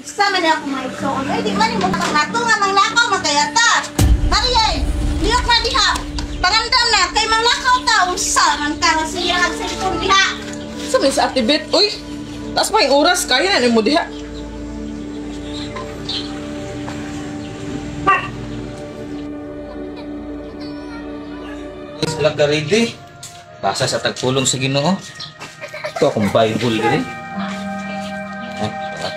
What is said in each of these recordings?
Sa man ako maigsoon. Ay, di man mo nato nga manglakaw man kaya ta. Mariay, liyok na diha. Pangandam na kay manglakaw ta unsa man ka nga siya ang cellphone diha. Sa may sa Ate Beth, uy. Taas pa yung oras, kaya na mo diha. Sila ka ready. Basa sa tagpulong sa Ginoo. Ito akong Bible diri. Ay, wala.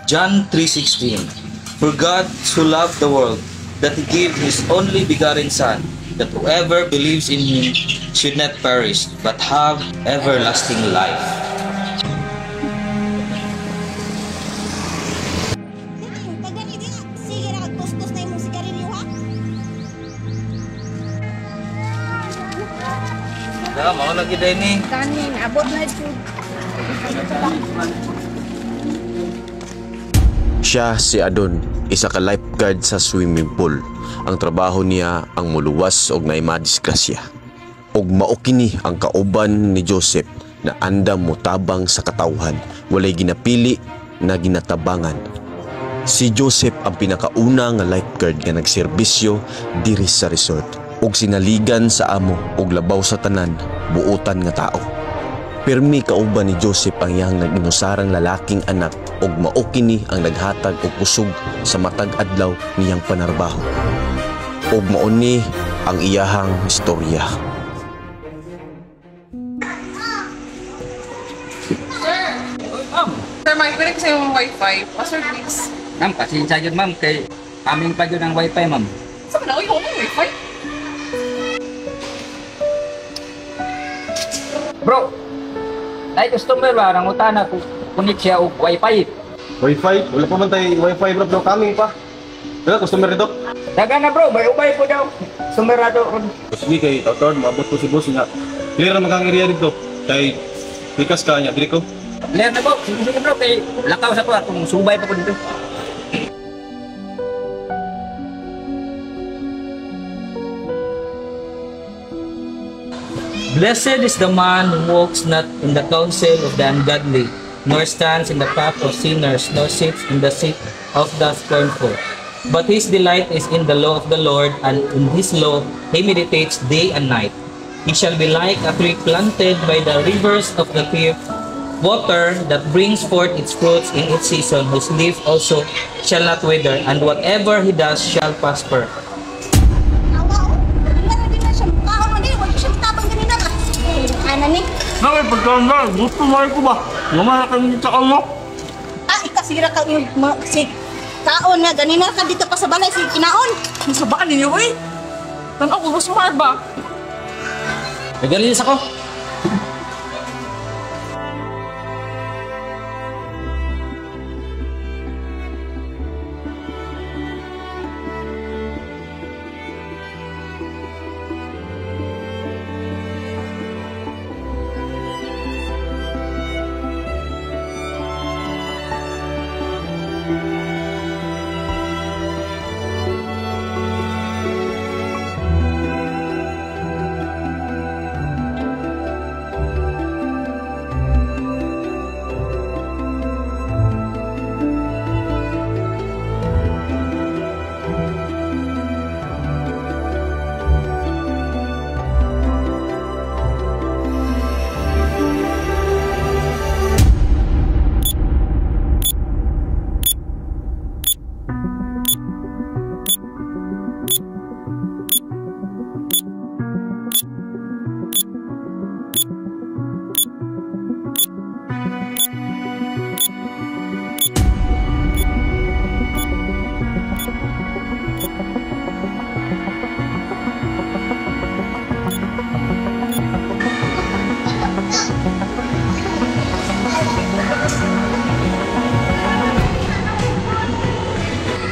John 3:16. For God so loved the world that he gave his only begotten Son, that whoever believes in him should not perish, but have everlasting life. Sige, kagani diha. Sige ra kag na imong sigarilyo ha. Da, mao lagi day ni. Kanin abot na jud. Siya si Adon, isa ka lifeguard sa swimming pool. Ang trabaho niya ang muluwas og naay madisgrasya. Og mao kini ang kauban ni Joseph na andam motabang sa katawhan, walay ginapili na ginatabangan. Si Joseph ang pinakauna nga lifeguard nga nagserbisyo diri sa resort ug sinaligan sa amo ug labaw sa tanan buotan nga tao. Pirmi kauban ni Joseph ang iyang nag-inusarang lalaking anak ug mao kini ang naghatag og kusog sa matag adlaw niyang panarbaho. Ug mao ni ang iyahang istorya. Sir! Uy, ma'am. Sir, makikinig ko sa iyong wifi. Password, please. Ma'am, pasensya yun, ma'am. Kay aming pa yun ang wifi, ma'am. Saan na? Uy, wala wifi. Bro, dahil customer ba, nangutana ko connect siya og wifi. Wi-Fi? Wala pa man tayo Wi-Fi, bro, bro. Kaming pa. Wala, customer dito. Daga na bro, may ubay po daw. Customer na daw. Sige kay Tawtard, maabot ko si boss nga. Clear na kang area dito. Kay likas ka niya, dili ko. Clear na bro, sige sige bro, kay lakaw sa ko akong subay pa ko dito. Blessed is the man who walks not in the counsel of the ungodly, nor stands in the path of sinners, nor sits in the seat of the scornful. But his delight is in the law of the Lord, and in his law he meditates day and night. He shall be like a tree planted by the rivers of the deep water that brings forth its fruits in its season, whose leaf also shall not wither, and whatever he does shall prosper. Awa oh. Wala na din na siya mukaon man dili, wala siya tabang ganina ba. Ana ni. Nakay pagkaon na, gusto mo ko ba? Mamaya kami sa mo. Ah, ikasira ka yung si kaon nga ganina ka dito pa sa balay si kinaon. Nasabaan ninyo, uy. Tanaw ko, smart ba? Nagalilis ako.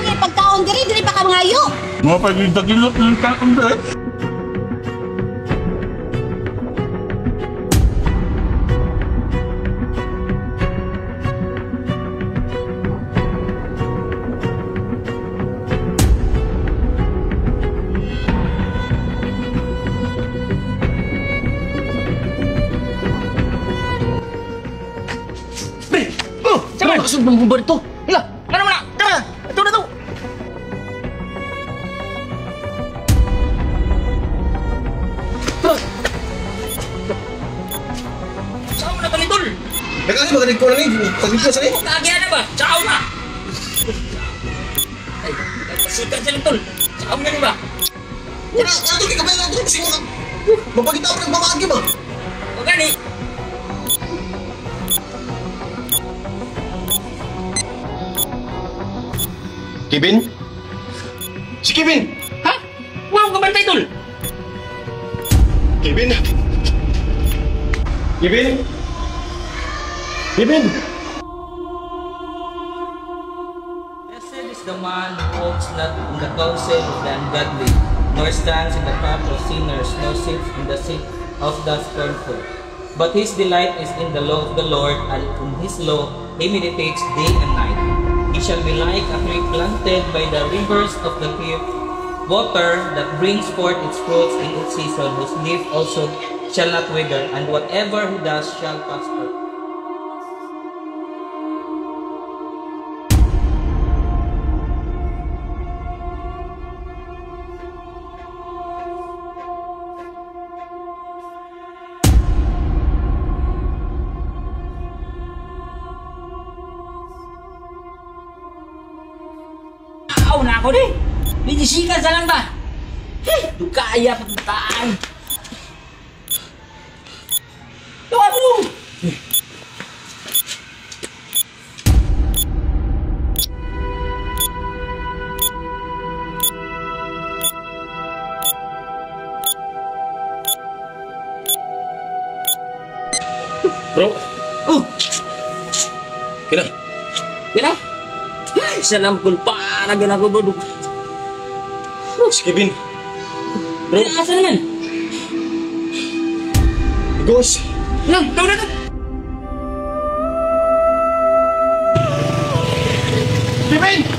Sige, pagkaon diri diri pa ka mangayo. Mga pagdagilot ng kaon ba? Pre, Nakasud ng bomba dito. Hala, ano man na? Tara, ito na to. Tara. Saan mo na tol? Nagkasi ba ko na ni? Tagdito sa ni. Kaagihan na ba? Ciao na. Ay, sikat sila tol. Ciao na di ba? Wala, ano kay kabay lang kasi mo. Mapagita pa ng pamaagi ba? O gani. Kevin? Si Kevin! Ha? Wow, kabantay tol. Kevin? Kevin? Kevin? Blessed is the man who walks not in the counsel of the ungodly, nor stands in the path of sinners, nor sits in the seat of the scornful. But his delight is in the law of the Lord, and in his law he meditates day and night. He shall be like a tree planted by the rivers of the deep water that brings forth its fruits in its season, whose leaf also shall not wither, and whatever he does shall prosper. Aw na ako di. Medyo sikat sa lang ba? Hey, dukaya pagkaan. Tuwa mo! Bro, Oh, kina. gina. Ay, salam kul para gina ko bro. Si Kevin. Bro, asa naman? Ghost. Lang, tawag na to. Kevin!